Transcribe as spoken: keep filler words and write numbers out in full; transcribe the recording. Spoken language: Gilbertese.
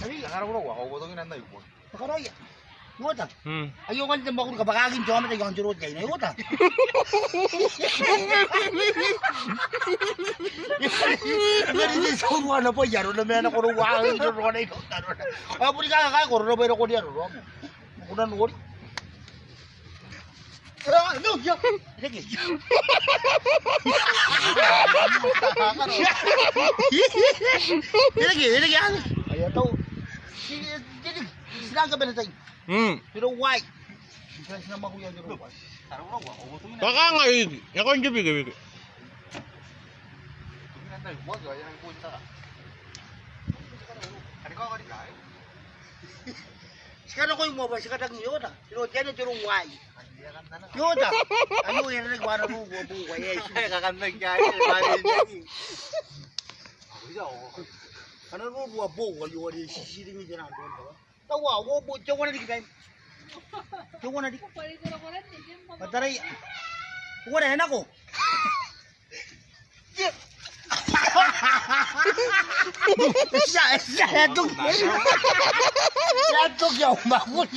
Tari. Kanga koroua, ko botongi nana iko. Koroia. Iota. Hmm. Aio kan te mwakuri kabwakakin te aomata iaon te roti aine. Iota. Ngkana te taurua naba iaro na mena koroua, iaro na iota. Ao boni kanga kai koroua naba iaro koroia. Ko na nori. Reke. Reke, reke, reke. Ai atau. Reke. Sinanga bene tai. Hmm. Irouai. Sinanga makuia irouai. Kakanga iti. E a kona n te bikebike. Ti kanakoi moa bwa ti katangi iota. Ti roti anne te rouai. Iota. Aio e reke bwa ana ruru a boua, e. Kakannaki ae, e, bwa e reke. Ana ruru a boua, aio are e titiringi te nang ruru. Taua, o bo, teuana riki taim. Teuana riki. Matarai. Uara e nako. Ia, ia, e toki. E toki au mwakuri.